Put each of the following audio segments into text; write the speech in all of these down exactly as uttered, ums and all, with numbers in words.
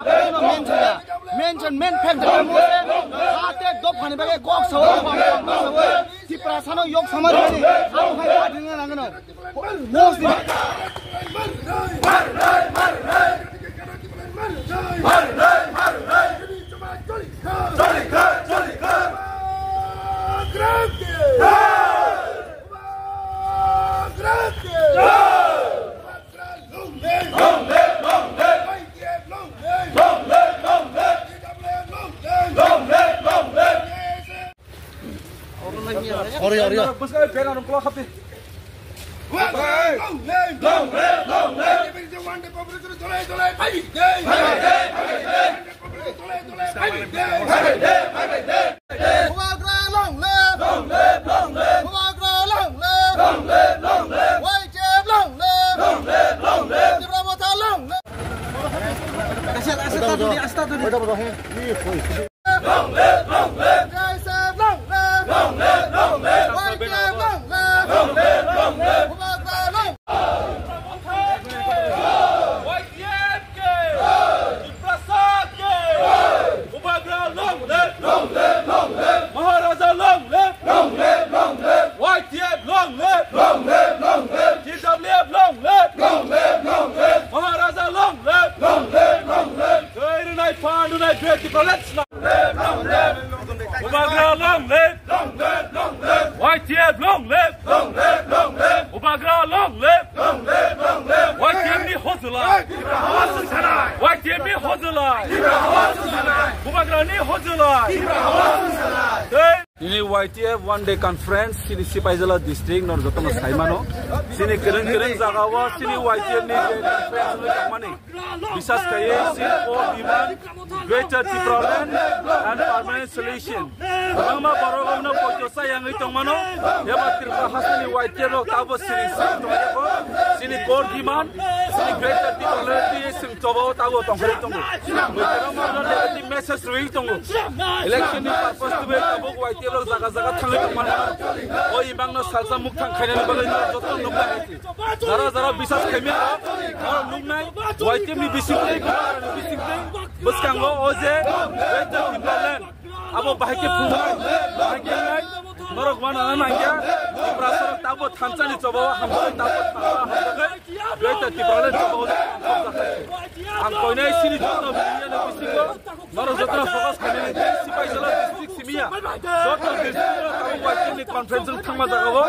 Mention, mention, men fact, hate dophani bagwi kok sawi, bam bam sawi, Tiprasano yok samari, abo hai party nangano. Mostly. Ori, ori. Bubagra long live! Long live, long live! Bubagra long live! Long live, long live! Y T F long live! Long live, long live! Tipra Motha long live! Long live, long live! Long live, long live! J S F long live! Long live, long live! Y T F long live! Long live, long live! Bubagra long live! Y T F ke! Tiprasa ke! Bubagra long live! Long live, long live! Maharaja long live! Long live, long live! Y T F long live! Long live, long live! T W F long live! Long live, long live! Maharaja long live! Long live, long live! Twi rwnai phan rwnai beti college long live! Long live, long live! Bubagra long live! Long live, long live! Y T F long live! Long live, long live! Bubagra long live! Long live, long live! Y T F ni hojolai! Tipra hawa songsanai! Y T F ni hojolai! Tipra hawa songsanai! Bubagra ni hojolai! Tipra hawa songsanai! Tei Nini Y T F one day conference, sini Sipaijala district, nor jotono saimano. Sini kereng kereng jaga o, sini Y T F ni je conference ni tongmani. Bisas kaiye, sini core demand, Greater Tipraland and permanent solution. Bangma borok no poito sayangwi tongmano. Eba Tripura hasteni Y T F rok tabo siri siri tongya ko. Sini core demand, sini Greater Tipraland ni sing chobo tabo tongkhari tongo. Mwtara mano negative message rwi tongo. Election ni purpose twi tabuk Y T F rok jaga jaga thangwi tongmano. O imang no salsa mukthang khainani bagwi no joto nukla hai. Jara jara bisas khaimya, oro nuknai, Y T F ni bisingtwi, bisingtwi, bwskango o je, Greater Tipraland. Abo bahai khe phungnai, bahai khe nai, norok wana na nangya, Tiprasa rok tabo thansa ni choba, hamjak tabo thansa hamjak, Greater Tipraland choba o. Ang koinai sini joto media ni bisingo, Norok jotono focus khainani tei Sipaijala district simiya. Joto district o tabuk Y T F ni conference rok thangma jagao.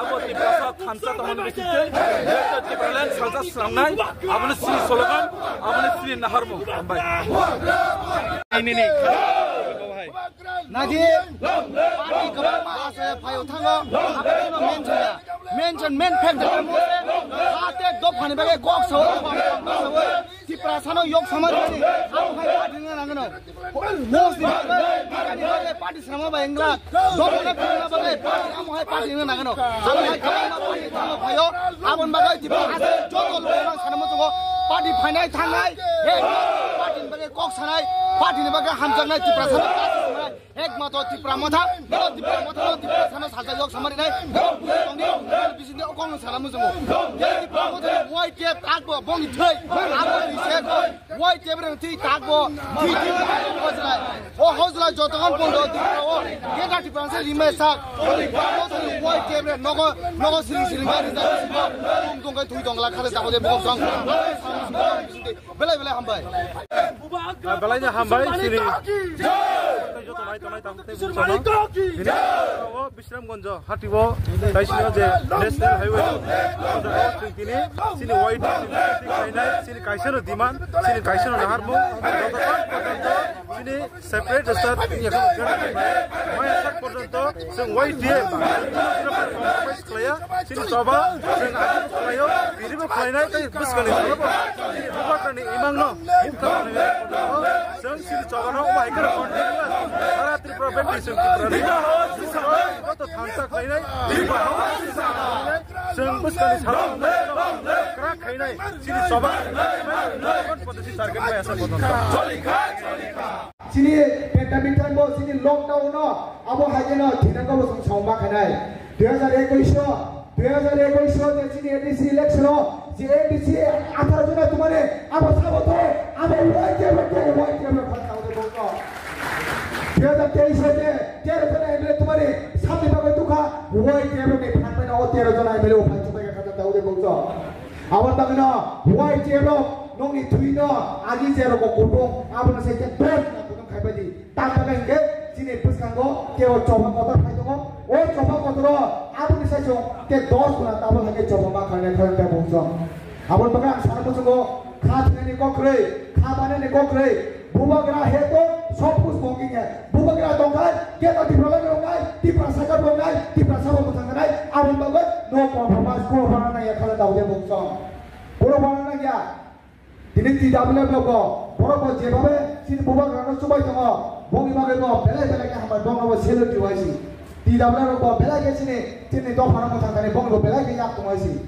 Abo Tiprasa thansa tongmani bisingtwi. Joto Tipraland salsa swnamnai. Abono sini slogan, abono sini naharmung. Hambai. Nini, nini. Naji, party kwbangma ase phaio thango. Abono mention ya. Mention, men fact da mo se. Hate dophani bagwi kok sao, bam bam sao. Tiprasano yok samari mani, abo hai party nangano. Mostly, party nangano, party sama ba engla. Dok na pura ba party, amo hai party nangano. Amo hai kama party tamo phayo, abon bagai Tiprasa joto logo nang sana mo jogo, party phainai thangnai, he, party ni bagai kok sanai, party ni bagai hamjaknai Tiprasano. Ekmatro Tipra Motha, Tipra Motha, Tiprasano salsa yok samari nai. Tongdi, bisingtwi o kok no sana muchungo. Tipra Motha Y T F takbo, bongni thwi, abo ni se Y T F rang thwi takbo, thwi thwi hojlai. O hojlai jotokan bondo Tipra o, Greater Tipraland se rimai sak. Y T F re nogo, nogo siling siling gari jai. Tung tung kai thwi tong la khale tabo de bokong song. Belai belai hambai. Ah, belai no hambai, sini. Joto nai tongnai tang tei bini saka o Bisramganj hati o, tai sini je National Highway o, o jaga o chwng tini, sini Y T F ni khainai, sini kaisa no demand, sini kaisa no naharmung, joto tak porjonto sini separate state ni yakho maya sak porjonto chwng Y T F compromise khlaiya. Chini choba, chwng agi khlaio, bini bo khlainai tei bwskangni salo bo. Chini bubagrani imang no, chwng chini choba no, omo hai khe continue. Sara Tripura bebak chwng Tripura ni. Joto thansa khlainai, chwng bwskangni salo, kra khainai, chini choba. Kon podesi target bai asa bodon. Chini pandemic time bo, chini lockdown no, abo hai khe no thina ko bo chwng song ma khainai. Dui hajar ekush o, dui hajar ekush o je chini A D C election o, je A D C atharo jona tumani, abo sabo to, abo Y T F Dui hajar teis hoite tero jona M L A tumani samni bagwi tukha, Y T F rokni phan bai no o tero jona M L A o phai chubai kha khaja Daud Bongso. Aboni bagwi no Y T F rok nokni thwi no agi je rok kutung, aboni se ke best na kutung khai bai di. Tang tang hinkhe chini bwskango teo choba kotor phai tongo. O choba kotoro aboni saichung te dos guna tabul hai khe choba ma khainai khainai Bongso. Aboni bagwi ang sana muchungo kha thwinani kok kwrwi, kha banani kok kwrwi. Bubagra he to sob kuch bongking he. Bubagra tongkhai, keta Tipraland rongnai, Tiprasa kar rongnai, Tiprasa bo mwthang nai, aboni bagwi no compromise kuro bana nangya khala Daud Bongso. Kuro bana nangya. Tini T W F rok bo, borok bo jebabe chini bubagra no chubai tongo, bongni bagwi bo belai belai khe hambai bongno bo salute rwai si. T W F rok bo belai khe chini, chini dophano mwthang thani bongni bo belai khe yak tongwai si.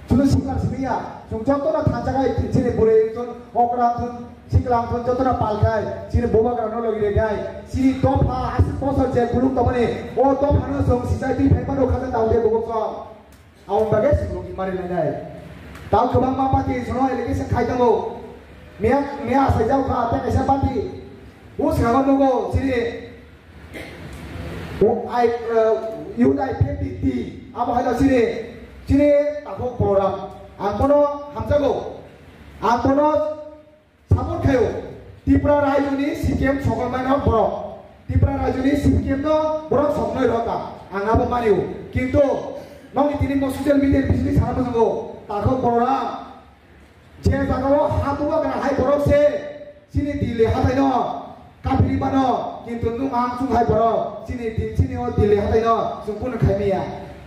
Chwng sikla simi ya, chwng jotono thansa khai chini bwrwi wngthun, okra wngthun, sikla wngthun jotono pal khai, chini bubagra no logi rw khai, chini dopha aswk bosor je kuluk tongmani, o dophano chwng sijai twi phai mano kha khe Daud Bongso. Aboni bagwi chwng logi mari lainai. Tamo kwbangma party chwngno allegation khai tongo. Miya, miya achaijak kha tei kaisa party. O swkango nugo chini O I, uh, U I P F T, abo hai no chini, chini takhuk program. Ang bono hamjago. Ang bono support khaio. Tripura rajyoni C P M sokol mano borok. Tripura rajyoni C P M no borok soknoi rokha. Ang abo manio. Kintu nokni tini mo social media ni bisingtwi sana muchungo. Takhuk program. Je jagao ha bubagra hai borok se chini Delhi hatai no kapiri mano, kintu nwng ang chwng hai borok chini di-, chini o Delhi hatai no chwng kunu khai maya.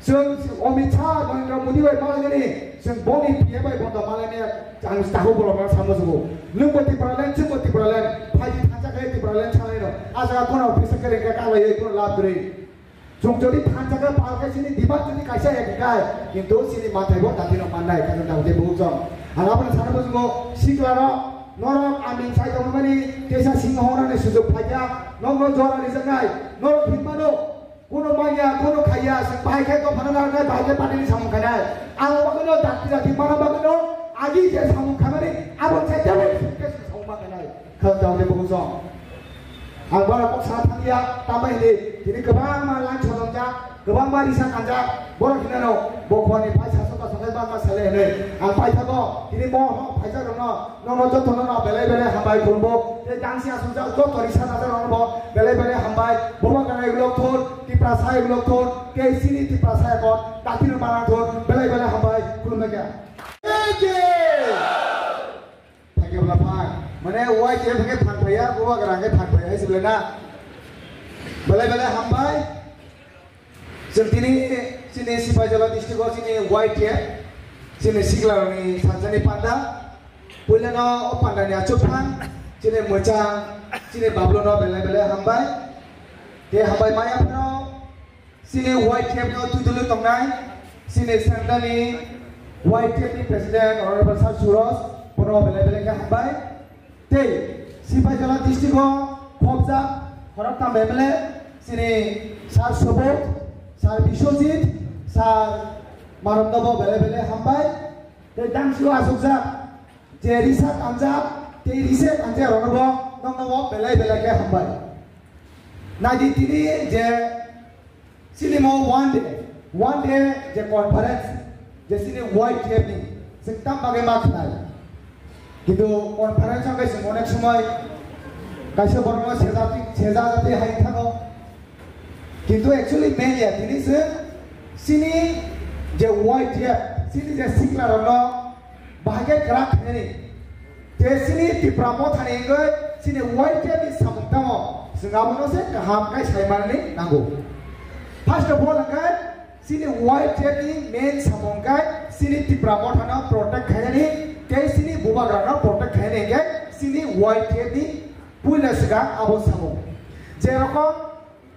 Chwng Amit Shah, Narendra Modi bai malainani, chwng boni P M bai bondo malainani ang takhuk borok no samo sugo. Nwng bo Tipraland, chwng bo Tipraland, phaidi thansa khai Tipraland sanai no. A jaga kono pisa kereng khe kalai kunu lab kwrwi. Chwng jodi thansa khe pal khe chini demand jodi kaisa ya khe kai, kintu chini manthai bo dati no mannai, kaisa dati bo chwng. Ang aboni sana bo chwng sikla no, norok aming sai tongmani, teisa sing hona ni sujok phaikha, nokno jora rijaknai, norok hinmano, kuno manya, kuno khaiya, se bahai khe dophano narwknai, bahai khe party ni samung khainai. Ang bagwi no dati dati mana bagwi no, agi je samung khaimani, abo se jabo samung ma khainai. Kha jao de bo chwng. Ang bono kok sa thangya, tambai hinwi tini kwbangma line sojokjak, kwbangma risa kanjak, borok hinano bo khorni phai saso ta sakai bangma sale hinwi. Ang paithago, tini mo hok phaijak rokno, nono jotono no belai belai hambai khulumbo. Tei dangsi asukjak joto risa najak rokno bo belai belai hambai. Bubagra ulo thun, Tiprasa ulo thun, tei chini Tiprasa ekot, dati no mana thun, belai belai hambai khulumjak ya. Thank you. Thangya bla phang. Mane Y T F hwnkhe phan phaiya, bubagra hwnkhe phan phaiya, hai se belai na? Belai belai hambai. Chwng tini chini Sipaijala district o chini Y T F, chini siklarokni sanjani panda. Puilano o pandani achuk phang, chini mwchang, chini bablono belai belai hambai. Tei hambai maya phano. Chini Y T F no twidulwi tongnai, chini central ni Y T F ni president Honorable Sir Suraj, bono belai belai khe hambai. Tei Sipaijala district o khobjak khoroktham M L A, chini Sir Subodh, Sir Biswajit, Sir Maron no bo belai belai hambai. Tei dangsi o asukjak je risa kanjak, tei risa kanjak rokno bo nokno bo belai belai khe hambai. Naidi tini je Chini mo one day, one day je conference, je chini Y T F ni, chwng tam bagwi ma khnai. Kintu conference hwnkhe chwng onek somoi kaisa borokno sejati, sejajati hai thango. Kintu actually main ya, tini se chini je Y T F, chini je sikla rokno, bahai khe kwrak khainani. Tei chini Tipra Mothani wngwi chini Y T F ni samung tamo, chwng abono se kaham khe sai manani nango. First of all, hwnkhe chini Y T F ni main samung khe chini Tipra Mothano protect khainani, tei chini bubagrano protect khainani hwnkhe chini Y T F ni puila swkang abo samung. Jerokom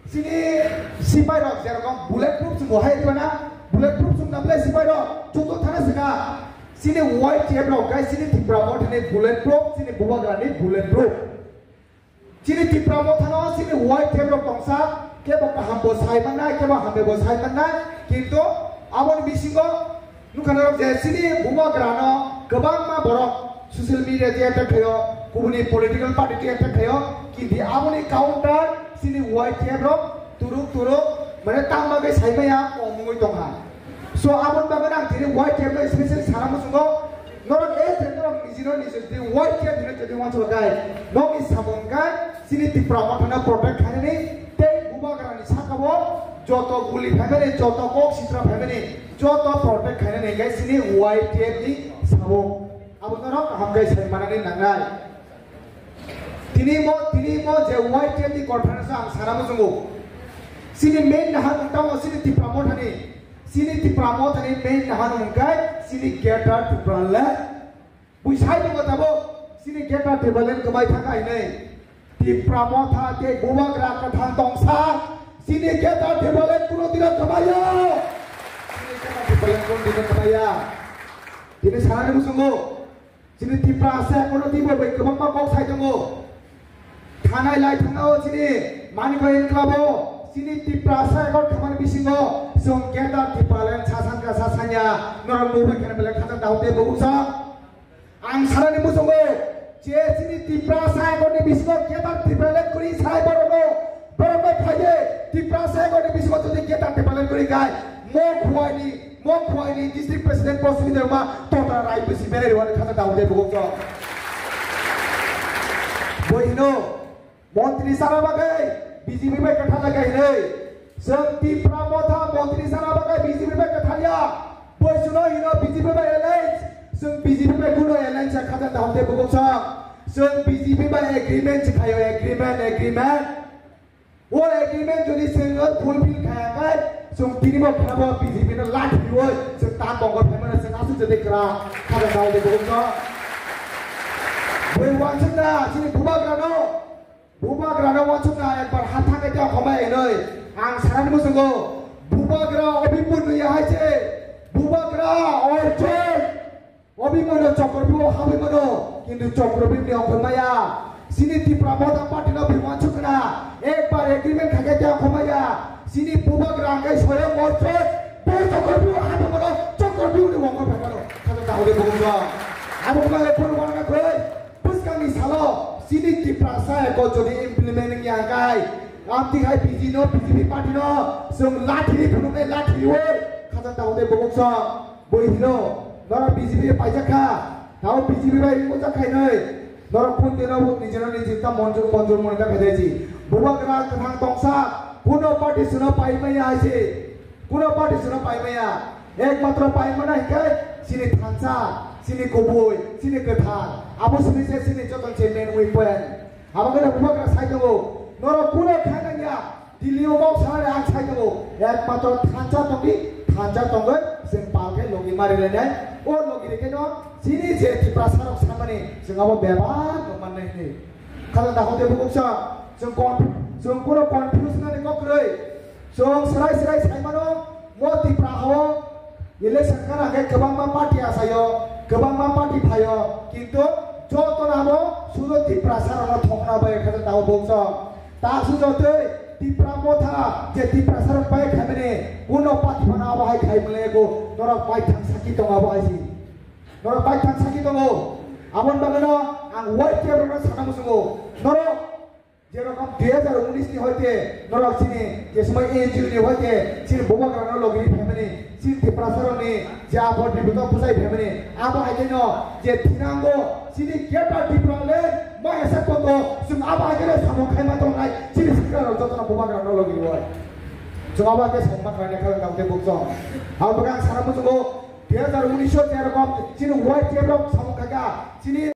Chini sipai rok jerokom bullet proof chwng bo hai rwna, bullet proof chwng na belai sipai rok chwng thana swkha. Chini Y T F rok gai chini Tipra Mothani bullet proof, chini bubagrani bullet proof. Chini Tipra Mothano chini Y T F rok tongsa, kebo kaham bo sai mannai, kebo hamya bo sai mannai, kintu aboni bisingo Nukha norok je chini bubagrano kwbangma borok social media twi attack khaio, kubuni political party twi attack khaio, kintu aboni counter Chini Y T F rok turuk turuk mane tang bagwi saimaya kongmungwi tongha. So aboni bagwi ang tini Y T F no special sana muchungo, norok e je norok nijino nijo tini Y T F hino tini wansa bai nokni samung kai chini Tipra Mothano protect khainani tei bubagrani sakao joto guli phaimani, joto kok sitra phaimani, joto protect khainani kai chini Y T F ni samung. Abo norok hamkai sai manani nangnai. Tini mo, tini mo je Y T F ni conference ang sana muchungo. Chini main nahan wngtamo chini Tipra Mothani. Chini Tipra Mothani main nahan wngkai chini Greater Tipraland. Buisai tongo tabuk chini Greater Tipraland kwbai thangkha hinwi. Tipra Motha tei bubagra kwthang tongsa chini Greater Tipraland kuno dino kwbaio. Chini Greater Tipraland kuno dino kwbaiya. Tini sanani muchungo. Chini Tiprasa kono twibo bai kwbangma kok sai tongo. Thanai lai thangao chini Manikya Enclave o chini Tiprasa ekor khamani bisingo chwng Greater Tipraland sa sankha sa sanya norok nukbai khana belai khajak dao tei bubuksa. Ang sanani muchungo je chini Tiprasa ekorni bisingo Greater Tipraland kuri sai borokno borok bai phaiye Tiprasa ekorni bisingo jodi Greater Tipraland kuri kai mo khuaini Mo khuaini district president post ni dengma tota rai bisi berai rwani khata daun de bugok jok. Boino montri sana bagai B J P bai katha lagai hinai. Seng Tipra Motha montri sana bagai B J P bai katha ya. Boisuno hino B J P bai alliance. Seng B J P bai kuno alliance ya khata daun de bugok jok. Seng B J P bai agreement sikhayo, agreement, agreement. O agreement jodi chwng fulfill khaya khai, chwng tini bo khabo B J P no lathi rwi, chwng ta Congress phaimano chwng aswk jodi kwra, khajak dal de bukung no. Bui wansuk na, chini bubagra no, bubagra no wansuk na, ekbar hatha khe ta khomai hinwi, ang sanani muchungo, bubagra Abhimanyuni hai se, bubagra Arjun. Abhimanyuni Chakravyuh o habwi mano, kintu Chakravyuh ni okhormaya. Chini Tipra Motha Party no bui wansuk khna, ekbar agreement khaikhe khe okhormaya. Chini bubagra hwnkhe soyang Arjun, bo Chakravyuh o habwi mano, Chakravyuh ni okhor phai mano. Khajak dahode bukung jok. Abo khe male phone wana khe, bwskangni salo chini Tiprasa eko jodi implement wngya hwnkhe, amtwi hai B J P no, B J P party no, chwng lathi phunuknai lathi rwi, khajak dahode bukung jok. Bui hino, norok B J P bai paijak kha, tamo B J P bai wngmujak khainwi, norok phun dino bo nijino niji ta monjur monjur moni ta khaijai si. Bubagra kwthang tongsa, kuno party suno paimaya hai si, kuno party suno paimaya. Ekmatro paimana hinkhe chini thansa, chini kubui, chini kwthar, abo sini se chini joto chairman weapon. Abo khe bubagra sai tongo, norok kuno khainangya. Delhi o kok sanani ang sai tongo, ekmatro thansa tongdi, thansa tongwi chwng pal khe logi mari lainai. O logi rikhe no chini je Tiprasa rok sanmani chwng abo bebak no mannai hwnwi. Khajak dahode bukung sa, chwng conf-, chwng kuno confuse nani kok kwrwi. Chwng swrai swrai sai mano, mo Tipra hao election kana khe kwbangma party asaio, kwbangma party phaio, kintu joto nabo sudo Tiprasa rokno thokna bai khajak daho bukung sa. Taksuk jotoi Tipra Motha je Tiprasa rok bai khaimani kuno party phano abo hai khai mwnlaigo, norok bai thang saki tongo abo hai si. Norok bai thang saki tongo. Aboni bagwino ang Y T F rokno sana muchungo. Norok jerokom dui hajar unis ni hoite norok chini je somoi N G O ni hoite chini bubagrano logi phaimani. Chini Tiprasa rokni je abo Debito bwsai phaimani, abo hai khe no je thinango chini Greater Tipraland ma esa koto chwng abo hai khe no samung khaima tongnai chini sikla rok jotono bubagra no logi rwoi. Chwng abo hai khe samung khaina khe tang tei bukchong. Abo bwkha ang sana muchungo dui hajar unis o je rokom chini Y T F rok samung khaikha chini